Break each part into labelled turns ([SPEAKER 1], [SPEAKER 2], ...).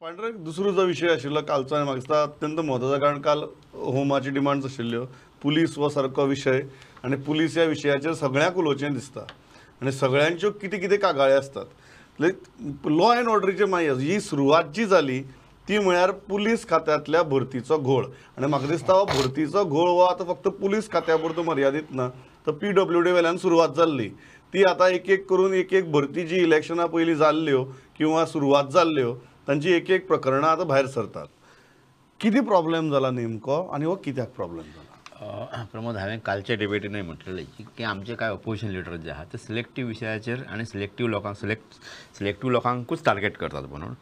[SPEAKER 1] पांडुरंग, दुसरो जो विशय आशिल्लो कालचो आनी म्हाका दिसता अत्यंत म्हत्वाचो, कारण काल होमाची डिमांड्स आशिल्ल्यो, पुलीस हो सारको विशय आनी पुलीस ह्या विशयाचेर सगळ्यांक उलोवचें दिसता आनी सगळ्यांच्यो कितें कितें कागाळी आसतात. लॉ एंड ऑर्डरीचे मागीर ही सुरवात जी जाली ती म्हळ्यार पुलीस खात्यांतल्या भरतीचो घोळ. आनी म्हाका दिसता हो भरतीचो घोळ हो आतां फक्त पुलीस खात्या पुरतो मर्यादीत ना, तर PWD वेल्यान सुरवात जाल्ली ती आतां एक एक करून एक एक भरती जी इलेक्शना पयलीं जाल्ल्यो किंवा सुरवात जाल्ल्यो तांची एक एक प्रकरणां आतां भायर सरतात. कितें प्रॉब्लेम जाला नेमको आनी हो कित्याक प्रॉब्लेम जाला?
[SPEAKER 2] प्रमोद, हांवें कालच्या डिबेटीनूय म्हटलेलें की आमचे कांय ऑपोजिशन लिडर जे आहा ते सिलेक्टीव विशयाचेर आनी सिलेक्टीव लोकांक सिलेक्टीव लोकांकूच टार्गेट करतात म्हणून.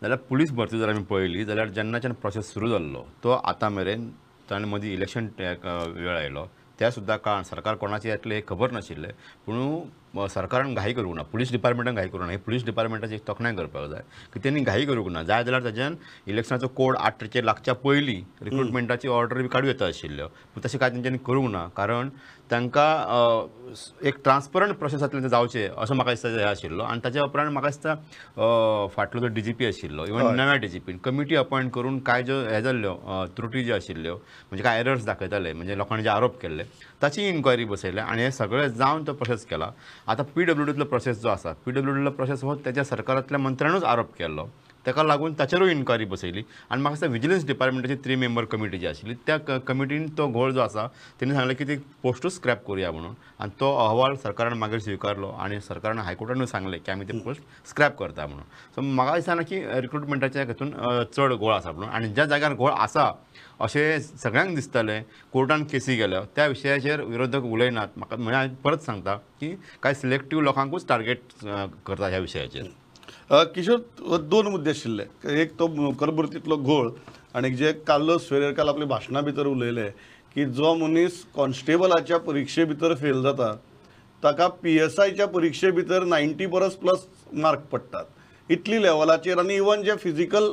[SPEAKER 2] जाल्यार पुलीस भरती जर आमी पळयली जाल्यार जेन्नाच्यान प्रोसेस सुरू जाल्लो तो आतां मेरेन ताणें मदीं इलेक्शन वेळ आयलो त्या सुद्दां काळान सरकार कोणाचें येतलें हें खबर नाशिल्लें, पूण सरकारान घाई करूंक ना, पुलीस डिपार्टमेंटान घाई करूंक ना. ही पुलीस डिपार्टमेंटाची एक तोखणाय करपाक जाय की तेणी घाई करूंक ना. जाय जाल्यार ताज्यान इलेक्शनाचो कोड 8 तारखेर लागच्या पयलीं रिक्रुटमेंटाची ऑर्डर बी काडूं येता आशिल्ल्यो, पूण तशें कांय तेंच्यांनी करूंक ना, कारण तांकां एक ट्रान्सपरंट प्रोसेसांतल्यान जावचें असो म्हाका दिसता हें आशिल्लो. आनी ताच्या उपरांत म्हाका दिसता फाटलो जो DGP आशिल्लो, इवन नव्या DGPन कमिटी अपॉयंट करून कांय ज्यो हें जाल्ल्यो त्रुटी ज्यो आशिल्ल्यो, म्हणजे कांय एरर्स दाखयताले, म्हणजे लोकांनी जे आरोप केल्ले ताची इन्क्वायरी बसयल्या आनी हें सगळें जावन तो प्रोसेस केला. आतां PWDतलो प्रोसेस जो आसा, PWDतलो प्रोसेस हो तेच्या सरकारांतल्या मंत्र्यानूच आरोप केल्लो, ताका लागून ताचेरूय इन्क्वायरी बसयली. आनी म्हाका दिसता विजिलन्स डिपार्टमेंटाची 3 मेंबर कमिटी जी आशिल्ली त्या कमिटीन तो घोळ जो आसा तेणी सांगलें की ती पोस्टूच स्क्रॅप करुया म्हणून, आनी तो अहवाल सरकारान मागीर स्विकारलो आनी सरकारान हायकोर्टानूय सांगलें की आमी ते पोस्ट स्क्रॅप करता म्हणून. सो म्हाका दिसना की रिक्रुटमेंटाच्या हितून चड घोळ आसा म्हणून. आनी ज्या जाग्यार घोळ आसा अशें सगळ्यांक दिसतालें, कोर्टान केसी गेल्यो त्या विशयाचेर विरोधक उलयनात. म्हाका म्हणजे परत सांगता की कांय सिलेक्टीव लोकांकूच टार्गेट करता ह्या विशयाचेर.
[SPEAKER 1] किशोर, दोन मुद्दे आशिल्ले, एक तो नोकर भरतींतलो घोळ आनी जे कार्लोस फेरेर काल आपल्या भाशणा भितर उलयले की जो मनीस कॉन्स्टेबलाच्या परिक्षे भितर फेल जाता ताका PSIच्या परिक्षे भितर 90 परस प्लस मार्क पडटात, इतली लेवलाचेर. आनी इवन जे फिजिकल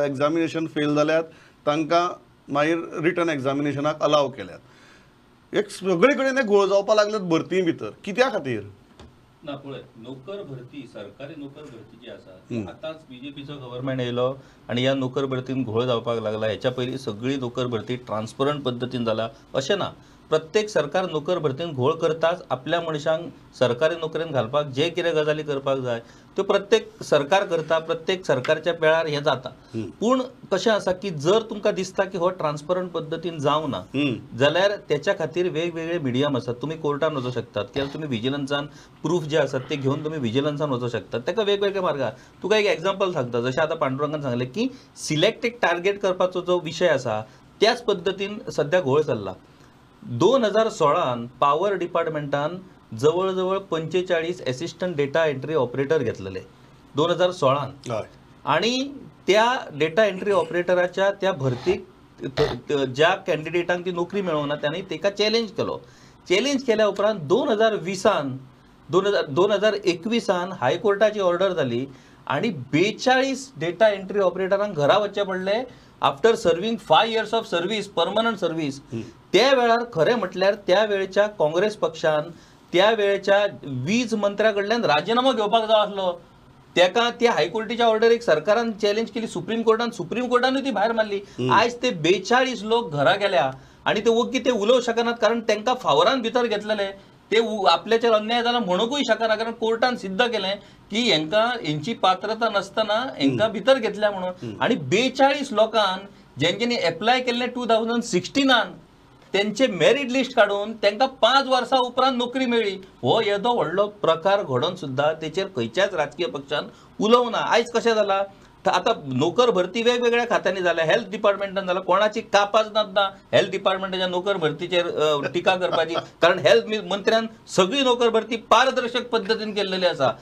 [SPEAKER 1] एग्जामिनेशन फेल जाल्यात तांकां मागीर रिटर्न एग्जामिनेशनाक अलाव केल्यात. एक सगळे कडेन घोळ जावपाक लागल्यात भरती भितर, कित्या खातीर?
[SPEAKER 3] ना पळय, नोकर भरती, सरकारी नोकर भरती जी आसा, आतांच बीजेपीचो गव्हर्मेंट येयलो आनी ह्या नोकर भरतीन घोळ जावपाक लागला. हेच्या पयलीं सगळी नोकर भरती ट्रान्सपरंट पद्दतीन जाला अशें ना. प्रत्येक सरकार नोकर भरतीन घोळ करताच आपल्या मनशांक सरकारी नोकरेन घालपाक जे कितें गजाली करपाक जाय त्यो प्रत्येक सरकार करता, प्रत्येक सरकारच्या वेळार हें जाता. पूण कशें आसा की जर तुमकां दिसता की हो ट्रान्सपरंट पद्दतीन जावना जाल्यार त्याच्या खातीर वेगवेगळे मिडियम आसात. तुमी कोर्टान वचूं शकतात किंवा तुमी विजिलन्सान प्रूफ जे आसात ते घेवन तुमी विजिलन्सान वचूं शकतात. ताका वेगवेगळे मार्ग. तुका एक एग्जाम्पल सांगता, जशें आतां पांडुरंगान सांगलें की सिलेक्टेड टार्गेट करपाचो जो विशय आसा त्याच पद्दतीन सद्या घोळ चल्ला. 2016 पावर डिपार्टमेंटान जवळ जवळ 45 एसिस्टंट डेटा एंट्री ऑपरेटर घेतलेले 2016, आणि त्या डेटा एंट्री ऑपरेटराच्या त्या भरतीक ज्या कॅन्डिडेटांक ती नोकरी मेळोवना तांणी ताका चॅलेंज केलो. चॅलेंज केल्या उपरांत 2020 2021 हायकोर्टाची ऑर्डर जाली आणि 42 डेटा एंट्री ऑपरेटरांक घरा वचचें पडलें after serving 5 years of service, permanent service. त्या वेळार खरें म्हटल्यार त्या वेळच्या काँग्रेस पक्षान त्या वेळच्या वीज मंत्र्या कडल्यान राजिनामो घेवपाक जाय आसलो. तेका त्या हायकोर्टाच्या ऑर्डरीक सरकारान चॅलेंज केली, सुप्रीम कोर्टान, सुप्रीम कोर्टानूय ती भायर मारली. आयज ते 42 लोक घरा गेल्या आनी ते ओग्गी ते उलोवंक शकनात कारण तांकां फावरान भितर घेतलेले, ते आपल्याचेर अन्याय जाला म्हणूंकूय शकना कारण कोर्टान सिद्ध केलें की हेंकां हेंची पात्रता नासतना हेंकां भितर घेतल्या म्हणून. आनी 42 लोकांक जेंच्यांनी एप्लाय केल्लें 2016 तेंचे मेरीट लिस्ट काडून तांकां 5 वर्सां उपरांत नोकरी मेळ्ळी. हो येदो व्हडलो प्रकार घडोवन सुद्दां तेचेर खंयच्याच राजकीय पक्षान उलोवंक ना. आयज कशें जालां आतां नोकर भरती वेगवेगळ्या खात्यांनी जाल्या, हेल्थ डिपार्टमेंटान जाला, कोणाची कापाच नात हेल्थ डिपार्टमेंटाच्या नोकर भरतीचेर टिका करपाची, कारण हेल्थ मंत्र्यान सगळी नोकर भरती पारदर्शक पद्दतीन केल्लेली आसा.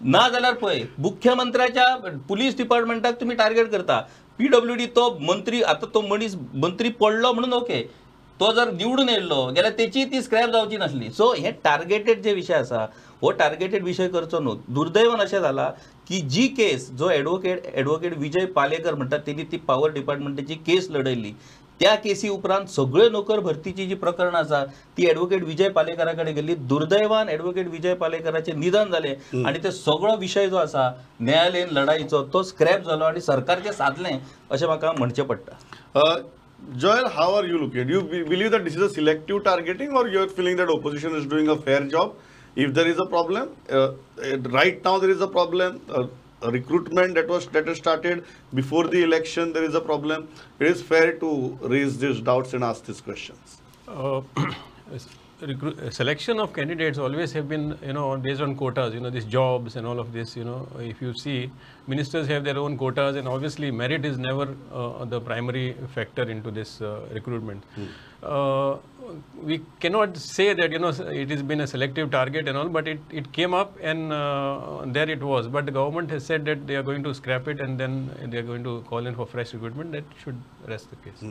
[SPEAKER 3] ना जाल्यार पळय मुख्यमंत्र्याच्या पुलीस डिपार्टमेंटाक तुमी टार्गेट करता, PWD तो मंत्री आतां तो मनीस मंत्री पडलो म्हणून ओके, तो जर निवडून येयल्लो जाल्यार तेची ती स्क्रॅप जावची नासली. सो हे टार्गेटेड जे विशय आसा हो टार्गेटेड विशय करचो न्हू. दुर्दैवान अशें जाला की जी केस जो एडवोकेट विजय पालेकर म्हणटात तेणी ती पावर डिपार्टमेंटाची केस लढयली, त्या केसी उपरांत सगळे नोकर भरतीची जी प्रकरणां आसा ती एडवोकेट विजय पालेकरा कडेन गेल्ली. दुर्दैवान एडवोकेट विजय पालेकराचें निधन जालें आनी ते सगळो विशय जो आसा न्यायालयीन लढाईचो तो स्क्रॅप जालो आनी सरकारचें सादलें अशें म्हाका म्हणचें पडटा.
[SPEAKER 1] Joel, how are you looking? Do you believe that this is a selective targeting, or you are feeling that opposition is doing a fair job? If there is a problem, right now there is a problem. Recruitment that has started before the election, there is a problem. It is fair to raise these doubts and ask these questions.
[SPEAKER 4] Selection of candidates always have been, you know, based on quotas, you know, these jobs and all of this, you know, if you see, ministers have their own quotas, and obviously merit is never the primary factor into this recruitment. We cannot say that, you know, it has been a selective target and all, but it came up and there it was. But the government has said that they are going to scrap it and then they are going to call in for fresh recruitment. That should rest the case.